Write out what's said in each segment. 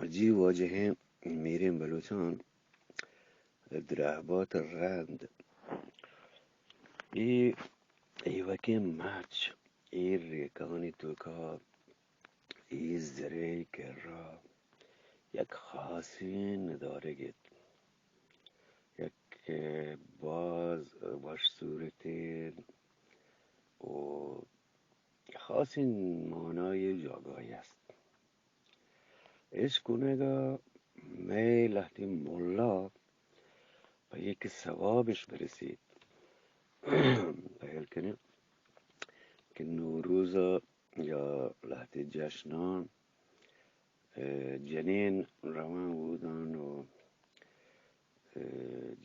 جی واجہیں میریں بلوچاں، درہبات رند، اے ایوکیں مچ، اے ریکانی توکا اے زرے کرا یک خاصیں ندارگے ات، یک باز وش صورتیں و خاصیں مانای جاگاہے است۔ اشکنگا مئے لہتیں ملا پہ یک ثوابش برسیت۔ پہل کنیں کہ نوروزا یا لہتیں جشناں، اے، جنین روان اودان و، اے،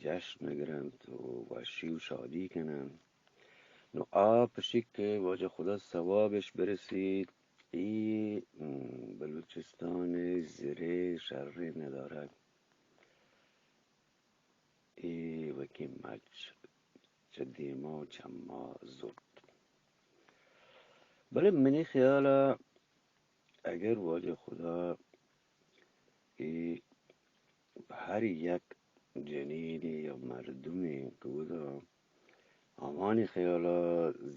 جشن گرنت و وشی و شادی کننت۔ نو آ پشی کہ واجہ خدا ثوابش برسیت، اے، م، بلوچستان زرے شریں ندارگ، اے وکیں مچ چہ دیما و چما زرت۔ بلے منی خیالا اگر واجہ خدا اے ہر یک جنینے یا مردمے کہ اودا آوانی خیالا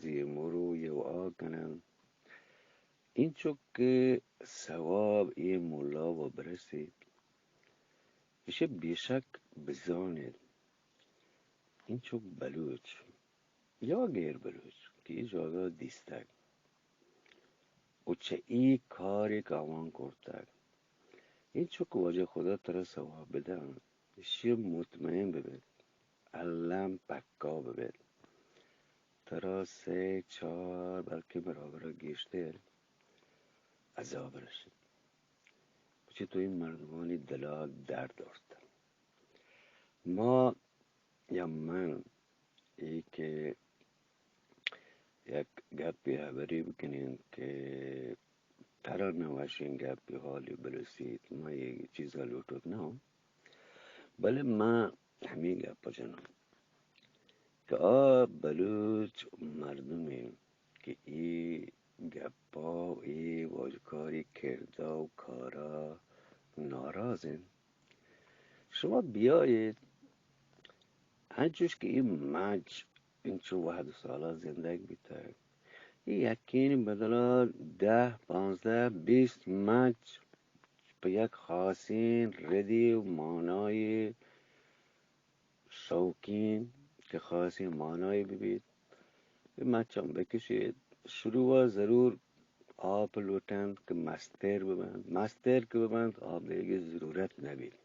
زیمر و یوعا کنن، اینچک کہ ثواب اے ملا و برسیت، ایشی بیشک بزانیت، اینچک بلوچ یا غیر بلوچ کہ اے جاگہ دیستگ و چہ اے کارے کہ آوان کرتگ، اینچک واجہ خدا ترا ثواب بدنت، ایشی مطمئن ببیت، الم پکا ببیت، ترا سئے، چار، بلکیں برابرا گیشتر عذاب رسیت۔ پچے تو اے مردمانی دلا درد آرتگ۔ ما یا من اے کہ یک گپے ہبرے بکنیں کہ ترا نہ وشیں گپے حالے برسیت، ما اے چیزا لوٹوک نہ اوں، بلے ما ہمے گپ جناں کہ آ بلوچ مردمے کہ اے گپا و اے واجکاری کردا و کارا ناراض انت، شما بیایید، انچوش کہ اے مچ انچو وہد و سالا زندگ بیتگ، اے یکینی بدلا دہ، پانزدہ، بیست مچ پہ یک خاصیں ردی و مانای شوقین کہ خاصیں مانای ببیت، اے مچاں بکشیت۔ شروعا ضرور آپ لوٹنت کہ مستر ببنت، مستر کہ ببنت، آپ دگہ ضرورت نبیت۔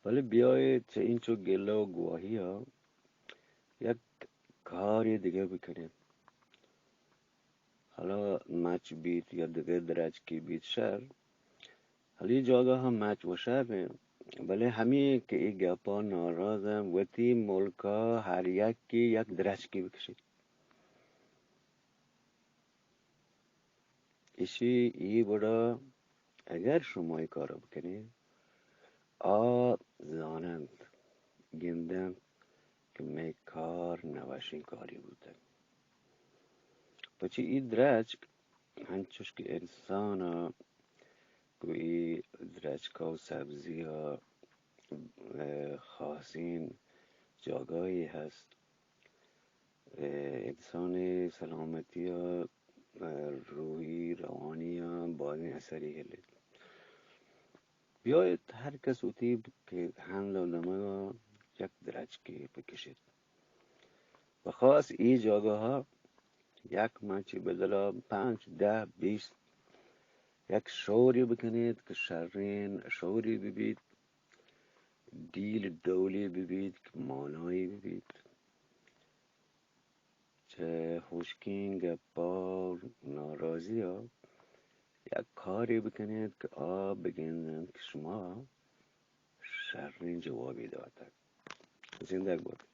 بلے بیایید چہ اینچو گلہ و گواہیا یک کارے دگہ بکنیں۔ حالا مچ بیت یا دگہ درچکے بیت شر، حالا اے جاگہا مچ و شر انت، بلے ہمے کہ اے گپا ناراض انت، وتی ملکا ہر یکے یک درچکے بکشیت۔ ایشی اے وڑا اگر شما اے کارا بکنیت، آ زاننت، گندنت کہ مئے کار نوشیں کارے بوتگ۔ پچے اے درچک انچوش کہ انسانا گوں اے درچکا و سبزیا، اے، خاصیں جاگاہے ہست۔ اے، انسان ءِ سلامتی ءَ، اے، روحی، روانی ءَ بازیں اثرے ہلیت۔ بیایت ہر کس وتی کہ ہند ءُ دمگ ءَ یک درچکے بکشیت۔ و خاص اے جاگہ ءَ یک مچے بدل ءَ پنچ، دہ، بیست یک شورے بکنیت کہ شریں شورے ببیت، ڈیل ڈولے ببیت کہ مانائے ببیت۔ چہ ہشکیں گپا و ناراضیا یک کارے بکنیت کہ آ بگندنت کہ شما شریں جوابے داتگ۔ زندگ بات۔